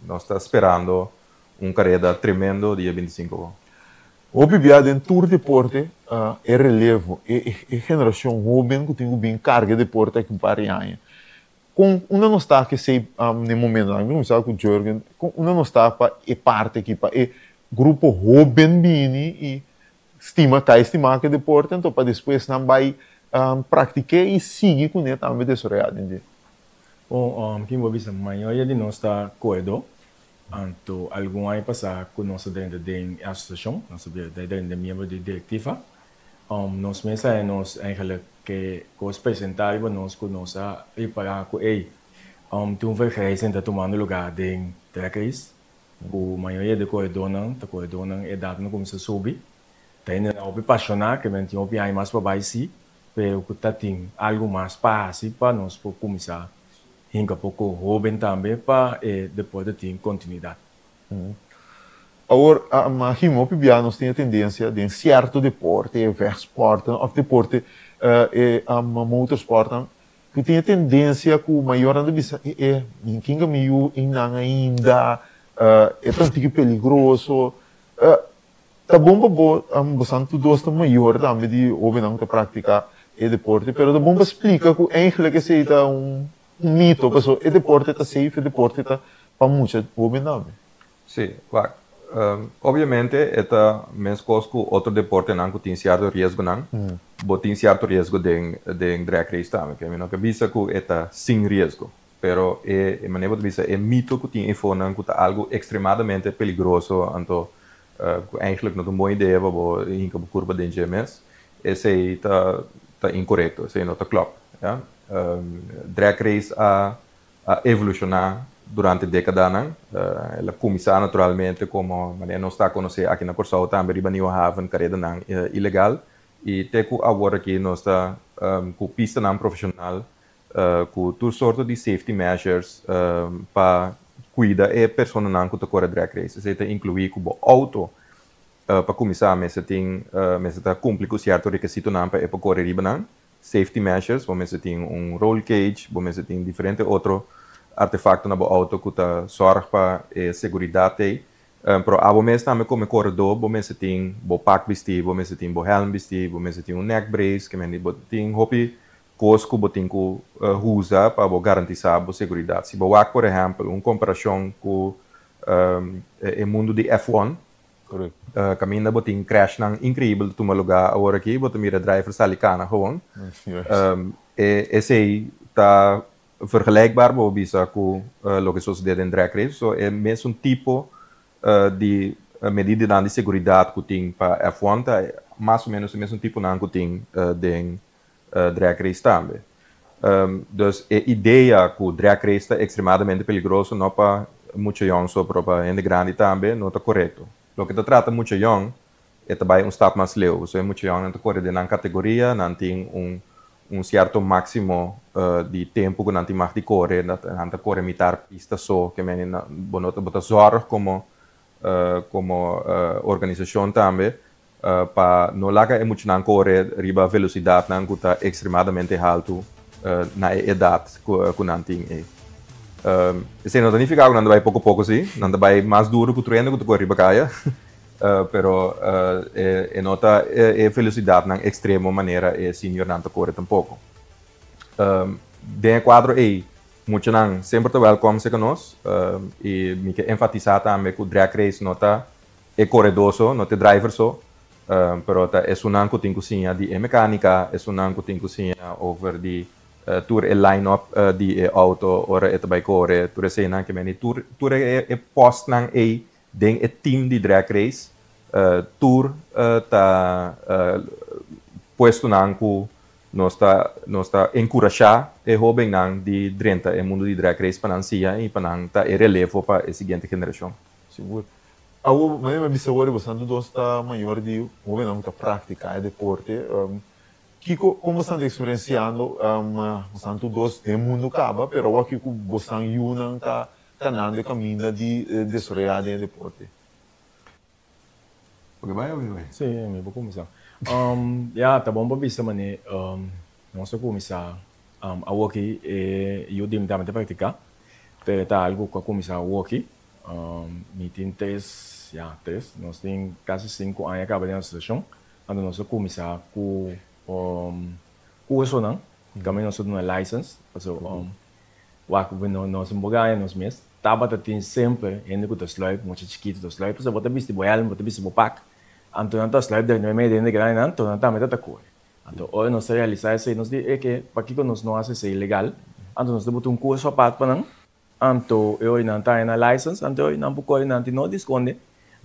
F: nos ta sperando un kareda tremendo dia 25 awor.
A: Hopi bia den tur deporte e relevo, e generashon hoben ku tin ku bin karga e deporte aki un par di aña. Kon unda nos ta ku esei na e momentonan? Mi kuminsá ku Jurgen, kon unda nos ta pa e parti aki, pa e grupo hoben bini i stima, kai stima ku e deporte, anto pa despues nan bai praktik'é i sigui kuné tambe desaroyá den dje?
E: Bon, kin bo bisa, mayoria di nos ta koredó. Anto algun aña pasá ku nos a drenta den e asosiashon, nos a bira drenta miembro di direktiva, nos mes a nos eigenlijk ke kos presentá riba nos ku nos a ripará ku ey, tin un vergrijzing ta tumando lugá den Drag Race, ku mayoria di koredónan ta koredónan edatnan a kuminsá subi, ta hendenan hopi pashoná, ke men tin hopi aña mas pa bai sí, pero ku ta tin algu mas pa hasi pa nos por kuminsá Hinka poko hoben tambe pa e deporte tin kontinuidat.
A: Awor, Jim, hopi bia nos tin e tendensia den sierto deporte, vechtsporten of deporte e motorsportnan, ku tin e tendensia ku mayornan ta bisa, e e, mi kinga mi yu einan ainda, e ta un tiki peligroso. Ta bon pa bo, bosan tur dos ta mayor tambe di hobennan ku ta praktiká e deporte, pero ta bon pa splika ku eigentlik esei ta un mito, pasobra e deporte ta safe, e deporte ta pa mucha hoben tambe.
F: Sí, wak, obviamente e ta meskos ku otro deportenan ku tin sierto riesgonan, bo tin sierto riesgo den den drag race tambe, ke mi no ke bisa ku e ta sin riesgo, pero e manera bo ta bisa e mito ku tin eifonan ku ta algu ekstremadamente peligroso anto Ku eigenlijk no ta un bon idea pa bo hinka bo kurpa den dje mes. Esei ta ta inkorekto, esei no ta klòp, ya. Drag race a a evolushoná durante dekadanan. El a kuminsá naturalmente komo manera nos ta konosé aki na Kòrsou tambe riba Nieuwe Haven karedanan ilegal i te ku awor aki nos ta ku pistanan profeshonal ku tur sorto di safety measures pa kuida e personanan ku ta kore drag race. Esei ta inkluí ku bo outo pa kuminsá mester tin mester ta kumpli ku sierto rekesitonan pa e por kore riba nan. Safety measures, bo mester tin un roll cage, bo mester tin diferente otro artefakto na bo outo ku ta sòrg pa e seguridat ei. Pero abo mes tambe komo koredó bo mester tin bo pak bistí, bo mester tin bo hèlm bistí, bo mester tin un neck brace, ke men di bo tin hopi Kos ku bo tin ku usa pa bo garantisá bo seguridat. Si bo wak por ehèmpel un komparashon ku e mundu di F1, kaminda bo tin crashnan inkreibel ta tuma lugá awor aki, bo ta mira driver sali kana gewoon. Esei ta vergelijkbaar bo bisa ku loke sosodé den drag race. So e mesun tipo di medidanan di seguridat ku tin pa F1 ta mas o ménos e mesun tiponan ku tin den drag race tambe. Dus e idea ku drag race ta ekstremadamente peligroso no pa mucha yòn so pero pa hende grandi tambe no ta korekto. Loke ta trata mucha yòn e ta bai un stap mas leu pasobra e mucha yònnan ta kore den nan kategoria, nan tin un un sierto máksimo di tempu ku nan tin mag di kore, nan ta kore mitar pista so ke meni bo no ta bo ta zòrg komo komo organisashon tambe Pa no laga e muchanan kore riba velosidatnan ku ta ekstremadamente haltu na e edat ku nan tin ei. Esei no ta nifiká ku nan ta bai poko poko sí, nan ta bai mas duru ku trueno ku ta kore riba kaya, pero e no ta e velosidatnan ekstremo manera e seniornan ta kore tampoko. Den e kuadro ei, muchanan semper ta wèlkòm serka nos i mi ke enfatisá tambe ku drag race no ta e koredó so, no ta e driver so, pero ta esunnan ku tin ku siña di e mekanika, esunnan ku tin ku siña over di Tur e line up di e auto ora e ta bai kore, tur eseinan ke meni, tur tur e e postnan ei den e team di drag race, tur ta puestonan ku nos ta nos ta enkurashá e hobennan di drenta e mundu di drag race pa nan siña i pa nan ta e relevo pa e siguiente generashon.
A: Sigur. Awor, manera mi a bisa awor, boso dos ta mayor di hobennan ku ta praktiká e deporte. Kiko kon bosan ta eksperensiando? Bosan tur dos den mundu kaba, pero awor kiko bosan yunan ta kanando e kaminda di desaroyá den e deporte?
F: Bo ke bai of mi bai?
E: Sí, mi por kuminsá. Ya, ta bon pa bisa manera nos a kuminsá awoki e yu di mi tambe ta praktiká, pero ta algu ku a kuminsá awoki. Mi tin tres, ya, tres, nos tin kasi sinku aña kaba den asosiashon. Anto nos a kuminsá ku kursonan, kaminda nos a duna license, pasobra wak ku nos no por gaña nos mes. Tabata tin semper hende ku ta sluip, mucha chikitu ta sluip, pasobra bo ta bisti bo hèlm, bo ta bisti bo pak, anto nan ta sluip den medio hende grandinan, anto nan tambe ta ta kore. Anto ora nos a realisá esei, nos di, eke, pakiko nos no hasi esei legal? Anto nos ta buta un kurso apart pa nan. Anto e oi nan ta haña nan license, anto e oi nan por kore nan tin no di skonde,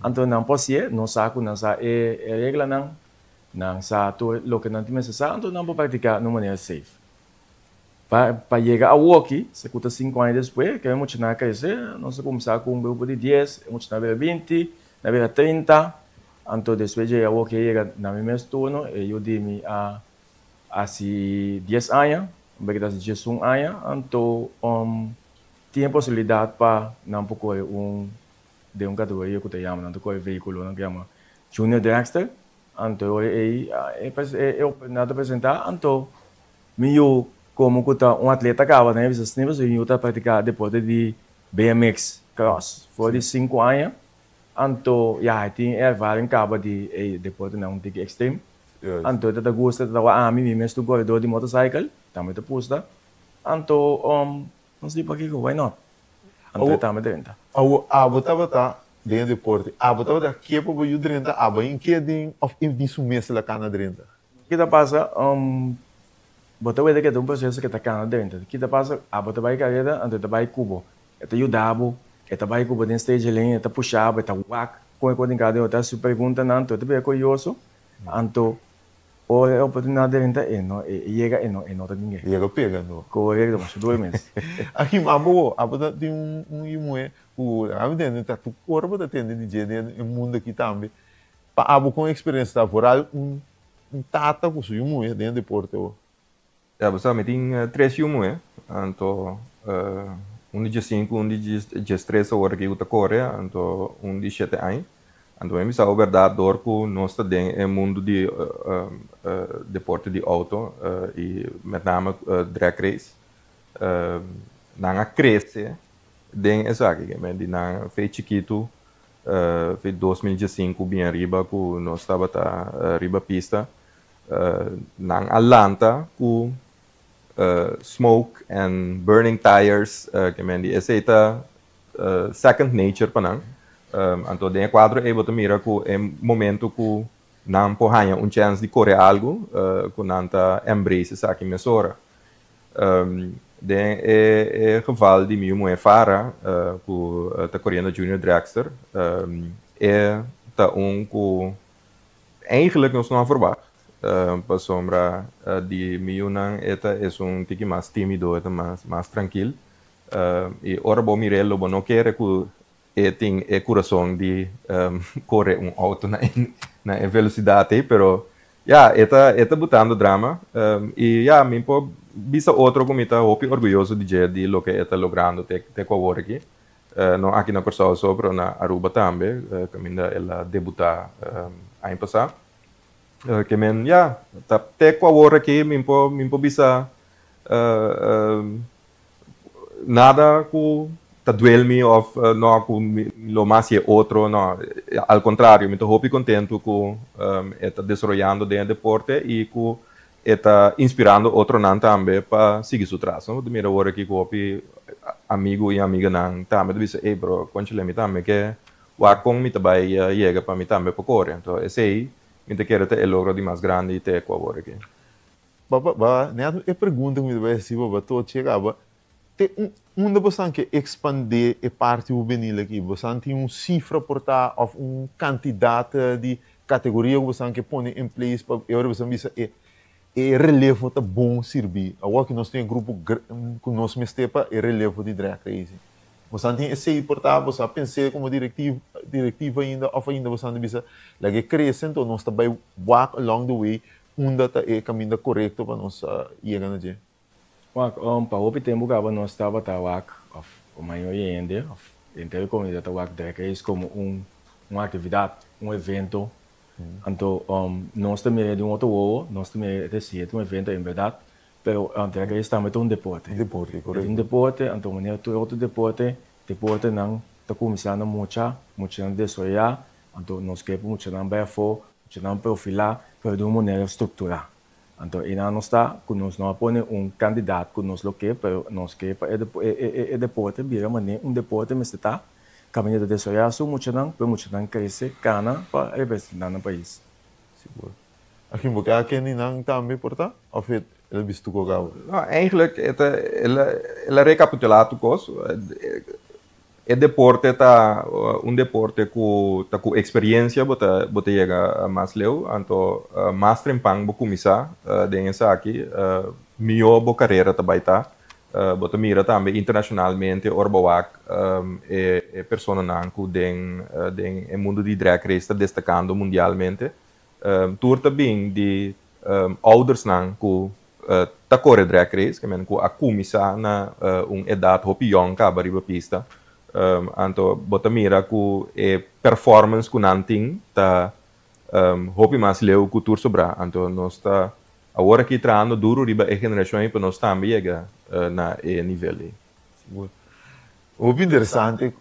E: anto nan por hasié, nos sa ku nan sa e reglanan, nan sa tur loke nan tin mester sa, anto nan por praktiká na un manera safe. Pa pa yega awoki, sa ku ta sinku aña despues, ke e muchanan a krese, nos a kuminsá ku un grupo di dies, e muchanan a bira binti, nan a bira trinta, anto despues dje awoki a yega na mi mes turno, e yu di mi a Hasi dies aña, un beke ta hasi diesun aña, anto tin e posibilidat pa nan por kore un den un kategoria ku ta yama, nan ta kore vehikulonan ku yama Junior Dragster, anto e ora ei e oportunidat ta presentá, anto mi yu komo ku ta un atleta kaba nan e bisa asina pasobra mi yu ta praktiká deporte di BMX cross for di sinku aña, anto ya e tin e ervaring kaba di e deportenan un tiki ekstrem. Anto e ta ta gusta, ta ta wak ami, mi mes ta un koredor di motorcycle, tambe ta pusta. Anto nos di pakiko, why not? Anto e tambe drenta.
A: Awor abo tabata den e deporte, abo tabata ke pa bo yu drenta, abo a inke den of e di su mes el a kana drenta?
E: Ki ta pasa, bo ta weta ke ta un proseso ke ta kana drenta. Ki ta pasa, abo ta bai kareda, anto e ta bai ku bo. E ta yuda bo, e ta bai ku bo den stage lane, e ta pusha bo, e ta wak kon e kos den kada, e ta hasi su preguntanan, anto e ta bira kurioso. Anto ora e oportunidad drenta e no e yega e no e no ta ninge.
A: Yega pega no.
E: Correcto, masha duro mes.
A: Aki abo bo, abo ta tin un un yu muhe ku ami tende ta tur ora bo ta tende di dje den e mundo aki tambe. Pa abo kon experiencia ta vooral un un tata ku su yu muhe den e deporte bo?
F: Ya bo sa mi tin tres yu muhe, anto un di diesinku, un di diestres awor aki ku ta kore, anto un di shete aña. Anto mi bisa bo bèrdat dor ku nos ta den e mundu di deporte di outo i met name drag race, nan a krese den esaki, ke men di nan fe chikitu, fe 2015 bien riba ku nos tabata riba pista. Nan a lanta ku smoke and burning tires, ke men di esei ta second nature pa nan. Anto den e kuadro ei bo ta mira ku e momento ku nan por haña un chèns di kore algu, ku nan ta embrace esaki mesora. Den e geval di mi yu muhé Farah, ku ta koriendo Junior Dragster, e ta un ku Eigenlijk nos no a verwacht, pasobra di mi yunan e ta esun tiki mas timido, e ta mas mas trankil. I ora bo mir'é lo bo no kere ku e tin e kurason di kore un outo na na e velosidat ei, pero ya, e ta e ta butando drama. I ya, mi por bisa otro ku mi ta hopi orguyoso di dje di loke e ta logrando te te ku awor aki. No aki na Kòrsou so, pero na Aruba tambe, kaminda el a debutá aña pasá. Ke men, ya, ta te ku awor aki mi por mi por bisa Nada ku ta duel mi òf no ku mi lo mas si e otro, no. Al kontrario, mi ta hopi kontentu ku e ta desaroyando den e deporte i ku e ta inspirando otronan tambe pa sigui su tras, no. Bo ta mira awor aki ku hopi amigu i amiganan tambe ta bisa, ey bro, konchale mi tambe ke wak kon mi ta bai yega pa mi tambe por kore. Anto esei mi ta kere ta e logro di mas grandi te ku awor aki.
A: Ba ba ba net e pregunta ku mi ta bai hasi bo ba tochi a kaba te un unda bosan ke ekspandé e parti hubenil aki? Bosan tin un sifra por ta òf un kantidat di kategoria ku bosan ke pone in place pa e ora bosan bisa e e relevo ta bon sirbí? Awor ki nos tin e grupo ku nos mester pa e relevo di drag racing. Bosan tin esei por ta? Bosan a pens'é komo direktiv direktiva ainda òf ainda bosan ta bisa laga e krese enton nos ta bai wak along the way Unda ta e kaminda korekto pa nos yega na dje?
E: Wak, pa hopi tempu kaba nos tabata wak, òf e mayoria hende, òf henter e komunidat ta wak drag race komo un un aktividat, un evento. Anto nos ta mira di un otro wowo, nos ta mira e si e ta un evento en bèrdat, pero drag race tambe ta un deporte.
A: Un deporte, korekto.
E: E ta un deporte, anto manera tur otro deporte, deportenan ta kuminsá na mucha, muchanan desaroyá, Anto nos ke pa muchanan bai afó, muchanan profilá, pero di un manera strukturá. Anto einan nos ta ku nos no a pone un kandidat ku nos lo ke, pero nos ke pa e deporte bira manera un deporte mester ta, kaminda ta desaroyá su muchanan, pa e muchanan krese, kana pa representá nan pais.
A: Sigur. Akin bo ke a kende nan tambe por ta? Of el a bistu ku kaba?
F: No, eigenlijk e ta el a rekapitulá tur kos. E deporte ta un deporte ku ta ku eksperiencia bo ta bo ta yega mas leu, anto mas trempan bo kuminsá den esaki mihó bo karera ta bai ta. Bo ta mira tambe internashonalmente ora bo wak e e personanan ku den den e mundu di drag race ta destakando mundialmente. Tur ta bin di oudersnan ku ta kore drag race, ke men ku a kuminsá na un edat hopi yòn kaba riba pista. Anto bo ta mira ku e performance ku nan tin ta hopi mas leu ku tur sobrá. Anto nos ta awor aki trahando duru riba e generashon ei pa nos tambe yega na e nivel ei.
A: Sigur. Hopi interesante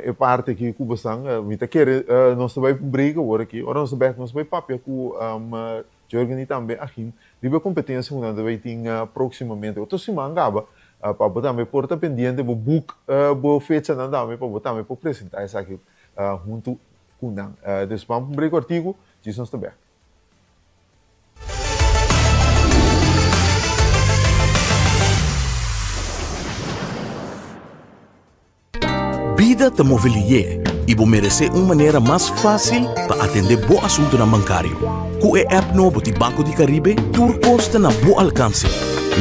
A: e parti aki ku bosan. Mi ta kere nos ta bai break awor aki. Ora nos ta bek nos bai papia ku Jurgen i tambe Achim riba e kompetensia ku nan ta bai tin próksimamente. Otro siman kaba pa bo tambe por ta pendiente bo book bo fechanan tambe pa bo tambe por presentá esaki huntu ku nan. Dus ban pa un break kòrtiku, djis nos ta bek.
B: Bida ta move lié i bo meresé un manera mas fásil pa atendé bo asuntunan bankario. Ku e app nobo di Banco di Caribe tur kos ta na bo alkanse.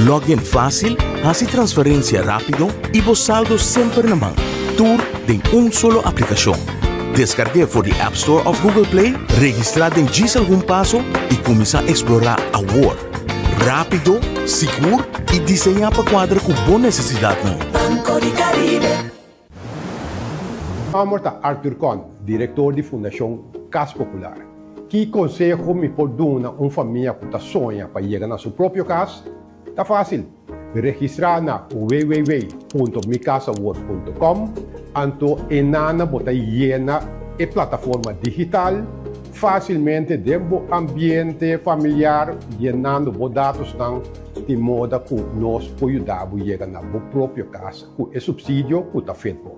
B: Log in fásil, hasi transferensia rápido i bo saldo semper na man. Tur den un solo aplikashon. Deskarg'é for di App Store òf Google Play, registrá den djis algun paso i kuminsá eksplorá awor! Rápido, sigur i diseñá pa kuadra ku bo nesesidatnan.
C: Banco di Caribe.
G: Amor ta Arthur Con, direktor di Fundashon Kas Popular. Ki konseho mi por duna un famia ku ta soña pa yega na su propio kas? Ta fásil! Registrá na www.micasawor.com anto enana bo ta yena e plataforma digital fásilmente den bo ambiente familiar yenando bo datosnan di moda ku nos por yuda bo yega na bo propio kas ku e supsidio ku ta fit bo.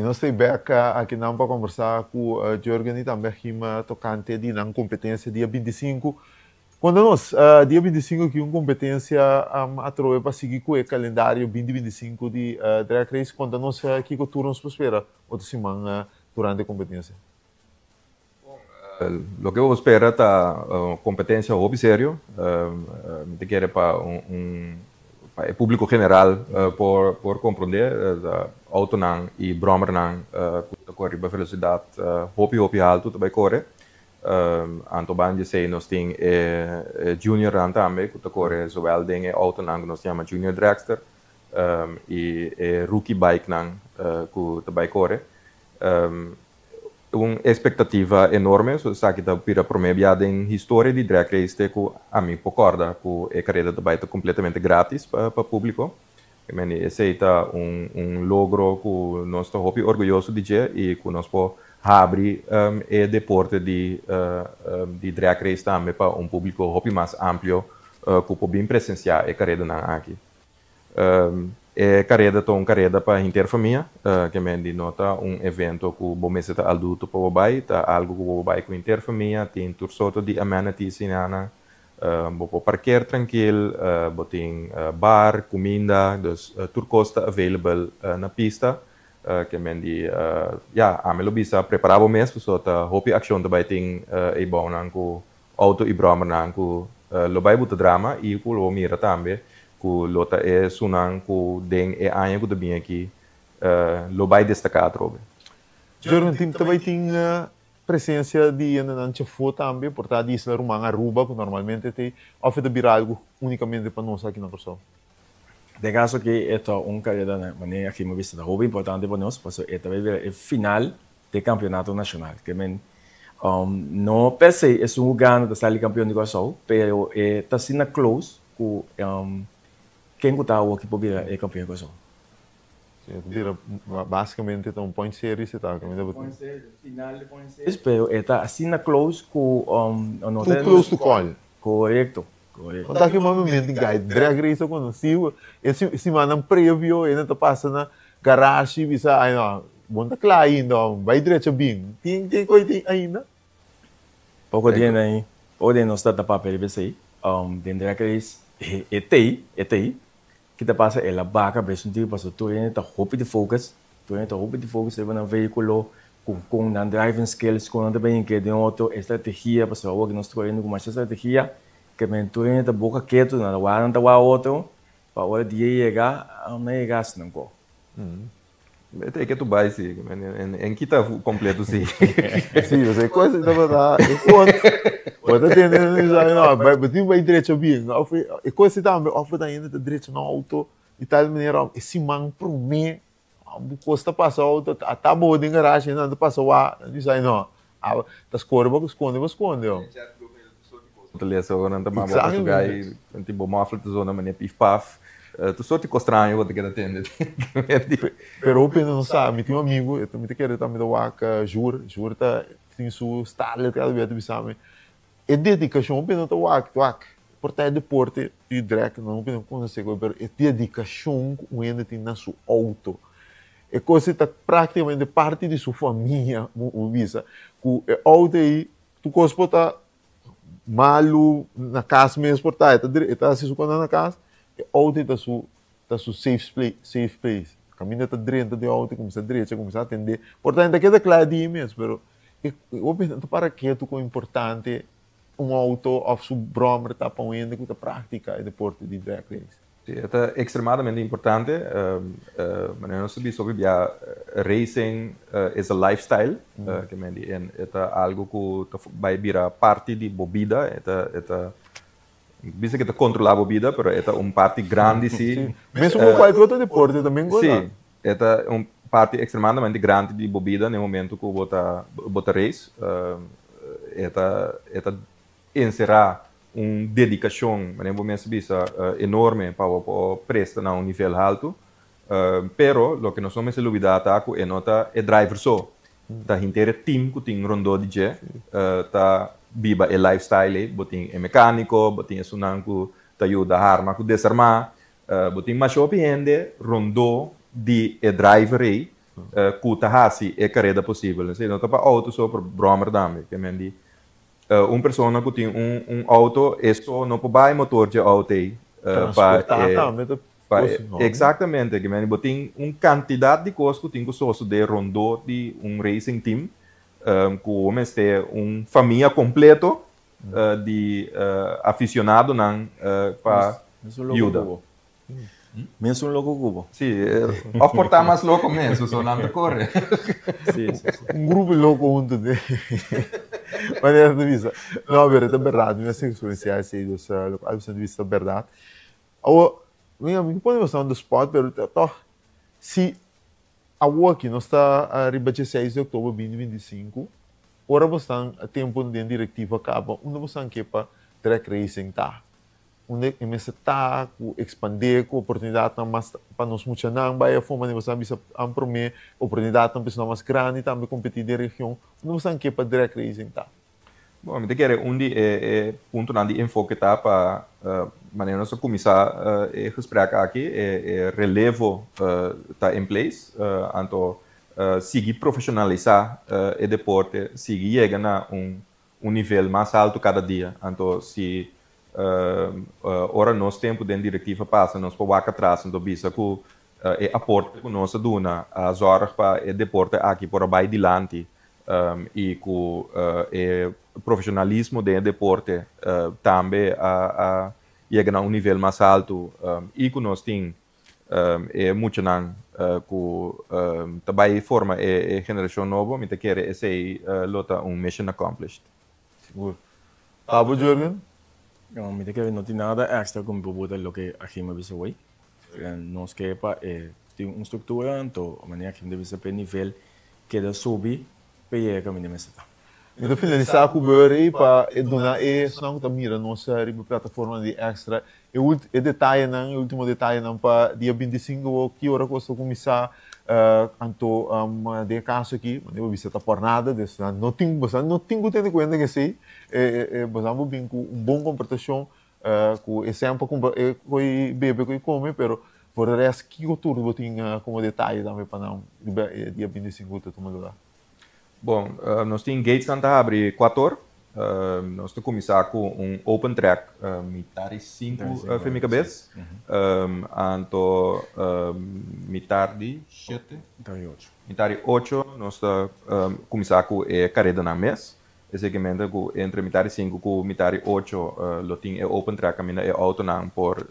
A: I nos ta bèk akinan pa kombersá ku Jurgen i tambe Jim tokante di nan kompetensia dia 25. Konta nos, dia 25 ki un kompetensia atrobe pa sigui ku e kalendario 2025 di Drag Race. Konta nos kiko tur nos por spera otro siman durante e kompetensia.
F: Loke bo spera ta kompetensia hopi serio. Mi ta kere pa un pa e públiko general por komprondé outonan i bròmernan ku ta kore riba velosidat hopi hopi haltu ta bai kore. Anto banda di esei nos tin e juniornan tambe ku ta kore zowel den e outonan ku nos ta yama junior dragster i e rookie bikenan ku ta bai kore. Un espektativa enorme, so esaki ta bira promé bia den historia di drag race te ku ami por kòrda ku e kareda ta bai ta kompletamente gratis pa públiko. Esei ta un logro ku nos ta hopi orguyoso di dje i ku nos por habri e deporte di di drag race tambe pa un públiko hopi mas amplio ku por bin presensiá e karedanan aki. E kareda ta un kareda pa henter famia, ke men di no ta un evento ku bo mester ta adulto pa bo bai, ta algu ku bo bai ku henter famia, tin tur sorto di amenities einan, bo por parker trankil, bo tin bar, kuminda, dus tur kos ta available na pista, ke men di ya, ami lo bisa prepará bo mes pasobra ta hopi akshon ta bai tin eibounan ku Auto i bròmernan ku lo bai buta drama i ku lo mira tambe ku lo ta esunnan ku den e aña ku ta bin aki lo bai destaká atrobe.
A: Jordan, tin ta bai tin presensia di hendenan chafó tambe, por ta di isla ruman Aruba ku normalmente t'ei, òf e ta bira algu únikamente pa nos aki na Kòrsou?
E: Den kaso aki e ta un kareda na manera aki mi a bisa ta hopi importante pa nos pasobra e ta bai bira e final den kampionato nashonal. Ke men no per se esun ku gana ta sali kampion di Kòrsou, pero e ta asina close ku ken ku ta awoki por bira e kampion di Kòrsou.
A: Si, e ta bira basikamente ta un point series e ta.
E: Point series, final di point series, pero e ta asina close ku no
A: ta. Too close to call.
E: Korekto, korekto.
A: Bo ta ki momento guy drag race a konosí e simannan previo e nan ta pasa na garashi bisa ay no Bon ta kla ainda om bai drecha bin. Tin tin koe tin ainda?
E: Poko dia nan poko dia nos ta ta papia riba esei. Den drag race e tei e tei ki ta pasa el a baka bes un tiki pasobra tur hende ta hopi di focus tur hende ta hopi di focus riba nan vehikulo ku kon nan driving skills kon nan ta bai hinke den oto e strategia pasobra awor nos ta koriendo ku masha strategia ke men tur hende ta boka ketu nan ta wak nan ta wak otro pa ora dia yega nan yega asina ko.
F: E ke tu bai si, en kita kompleto si.
A: Si, e kos ta bata, e kos, bo ta tende no, bo tin bai drecha bien, of e kos tambe, of bo ta hende ta drecha nan auto di tal manera, e siman prome, bo kos ta pasa auto, ata bo den garage, nan ta pasa wak, nan bisa no, ta score bo skonde bo skonde.
F: Ta lesa ora nan ta manda bo pa su gai, tin bo mòfler ta zona manera pif paf. Tur sorti kos straño bo ta keda tende.
A: Pero hopi hende no sa, mi tin un amigu, mi ta kere tambe ta wak Jur, Jur ta tin su starlet kada bia ta bisa mi, e dedikashon, hopi hende no ta wak, wak, por ta e deporte di drag, no hopi hende no konosé koe, pero e dedikashon ku un hende tin na su outo, e kos ei ta praktikamente parti di su famia, bo bisa, ku e outo ei Tur kos por ta malu na kas mes por ta, e ta e ta hasi su kosnan na kas, e outo ta su ta su safe place safe place. Kaminda ta drenta den outo, kuminsá drecha, kuminsá atendé. Por ta e ta keda kla di mes, pero e hopi hende no ta para ketu kon importante un outo òf su bròmer ta pa un hende ku ta praktika e deporte di drag race.
F: Sí, e ta ekstremadamente importante. Manera nos ta bisa hopi bia, racing is a lifestyle. Ke men di, e ta algu ku ta bai bira parti di bo bida. E ta, e ta, bisa ku e ta kontrolá bo bida, pero e ta un parti grandi sí.
A: Mesun ku kualke otro deporte también ku
F: ta. Sí, e ta un parti ekstremadamente grandi di bo bida na e momento ku bo ta, bo ta race. E ta, e ta enserá un dedikashon, manera bo mes a bisa, enorme pa bo por presta na un nivel haltu. Pero loke nos no mester lubidá ta ku e no ta e driver so, ta henter e team ku tin rondó di dje ta biba e lifestyle ei. Bo tin e mekániko, bo tin esunnan ku ta yuda harma ku desarmá, bo tin masha hopi hende rondó di e driver ei. ku ta hasi e kareda posibel. Esei no ta pa outo so, pero bròmer tambe. Ke men di un persona ku tin un outo e so no por bai motor dje outo ei pa
A: Transportá tambe ta
F: pa
A: kos enorme.
F: Eksaktamente. Ke men di bo tin un kantidat di kos ku tin ku sosodé rondó di un racing team ku mester un famia kompleto di aficionadonan pa yuda.
E: Mesun loco cu bo.
F: Sí, of por ta mas loco mes, so nan ta corre.
E: Sí, sí, sí.
A: Un grupo loco hunto de manera ta bisa. No, pero ta berdad, mi a experiencia esey, dus loke Alvin a bisa ta berdad. Awor, mi a pone bastante on the spot, pero toch, si Awoki nos ta riba dje seis di oktober binti binti i sinku, ora bosnan tempu den direktiva kaba, unda bosnan ke pa drag racing ta? Unda e mester ta ku ekspandé ku oportunidatnan mas pa nos muchanan bai afó manera bosnan a bisa an promé, oportunidatnan pa esnan mas grandi tambe kompetí den region, unda bosnan ke pa drag racing ta?
F: Bon, mi ta kere un di e e puntonan di enfoke ta pa manera nos a kuminsá e gesprek aki, e e relevo ta in place, anto sigui profeshonalisá e deporte, sigui yega na un un nivel mas altu kada dia. Anto si ora nos tempu den direktiva pasa nos por wak atras anto bisa ku e aporte ku nos a duna a zòrg pa e deporte aki por a bai dilanti i ku e profeshonalismo den e deporte tambe a yega na un nivel mas haltu i ku nos tin e muchanan ku ta bai forma e generashon nobo, mi ta kere esei lo ta un mission accomplished.
A: Sigur. Abo Jurgen?
E: Mi ta kere no tin nada extra ku mi por bota loke Achim a bisa awey. Nos ke pa e tin un struktura anto manera Achim ta bisa pa e nivel keda subi pa e yega kaminda mester ta.
A: Mi ta finalisá ku Burry pa e duna e esnan ku ta mira nos riba plataforma di Extra e e detayenan, e ultimo detayenan pa dia 25 awor ki ora ku ta kuminsá anto den e kaso aki manera bo bisa ta por nada des nan no tin boso no tin ku tene kuenta ku esei boso por bin ku un bon komportashon ku e sèn pa kumpra e koi bebe koi kome pero por e rèst kiko tur bo tin komo detaye tambe pa nan riba e dia 25 ku ta tuma lugá?
F: Bon, nos tin gatesnan ta habri kuator. Nos ta kuminsá ku un open track mitar di sinku fe mi kabes. Anto mitar di shete?
E: Mitar di ocho.
F: Mitar di ocho nos ta kuminsá ku e karedanan mes. Esei ke menta ku entre mitar di sinku ku mitar di ocho lo tin e open track kaminda e outonan por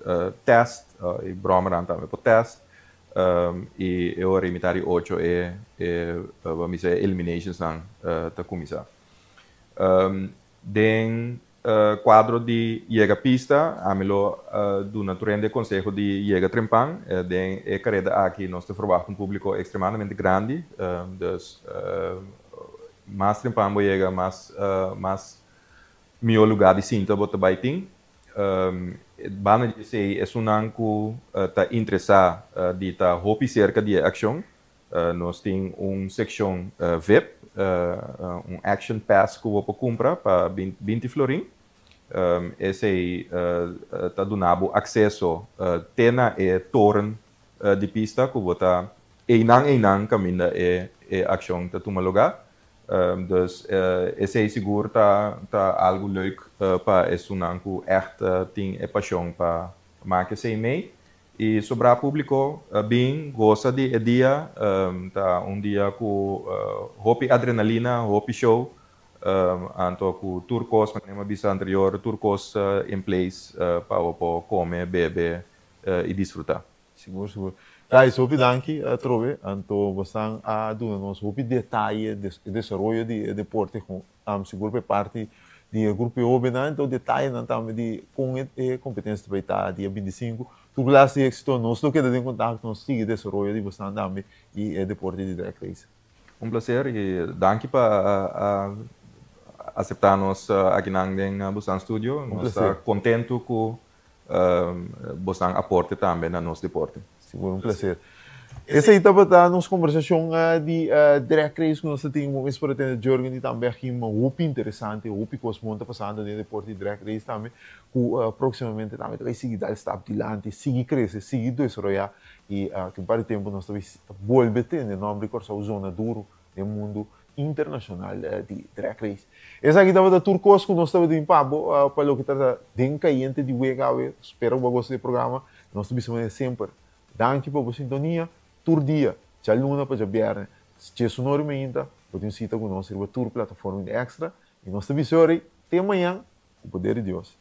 F: test i bròmernan tambe por test. I e ora di mitar di ocho e e bo a bisa e eliminationsnan ta kuminsá. Den kuadro di yega pista ami lo duna tur hende e konseho di yega trempan. Den e kareda aki nos ta ferwagt un públiko ekstremadamente grandi. Dus mas trempan bo yega mas mas mihó lugá di sinta bo ta bai tin. Banda di esei, esunnan ku ta interesá di ta hopi serka di e akshon, nos tin un sekshon vip, un action pass ku bo por kumpra pa 20 florin. Esei ta duna bo akseso te na e toren di pista ku bo ta einan einan kaminda e akshon ta tuma lugá. Dus esei sigur ta ta algu leuk pa esunnan ku ègt tin e pashon pa maka esei mei. I sobrá públiko bin gosa di e dia. Ta un dia ku hopi adrenalina, hopi show. Anto ku tur kos, manera mi a bisa anterior, tur kos in place pa bo por kome, bebe i disfrutá.
A: Sigur sigur. Guys hopi danki atrobe anto bosan a duna nos hopi detaye e desaroyo di e deporte sigur pa e parti di e grupo e hobennan anto detayenan tambe di kon e competencia ta bay ta dia 25 tur klas di exito nos lo keda den contacto nos sigui desaroyo di bosan tambe y e deporte di drag race.
F: Un placer y danki pa a acepta nos akinan den bosan studio. Nos ta contento cu Bosnan aporte tambe na nos deporte.
A: Sigur un placer. Esei tabata nos kombersashon di Drag Race ku nos ta tin mes por a tende Jurgen i tambe Achim. Hopi interesante, hopi kos bon ta pasando den e deporte di Drag Race tambe ku próksimamente tambe ta bai sigui dal stap dilanti, sigui krese, sigui desaroyá i ku un par di tempu nos ta bai bolbe tende nòmber di Kòrsou zona duru den mundu internashonal di Drag Race. Esaki tabata tur kos ku nos tabatin pa bo pa loke ta den Kayente di Wega awe. Spera ku bo a gosta di e programa. Nos ta bisa manera semper, Danki pa bo sintonia tur dia, djaluna pa djabièrnè, diesunora i meinta, bo tin un sita ku nos riba tur plataforma di Extra i nos ta bisa ora te mañan ku poder di Dios.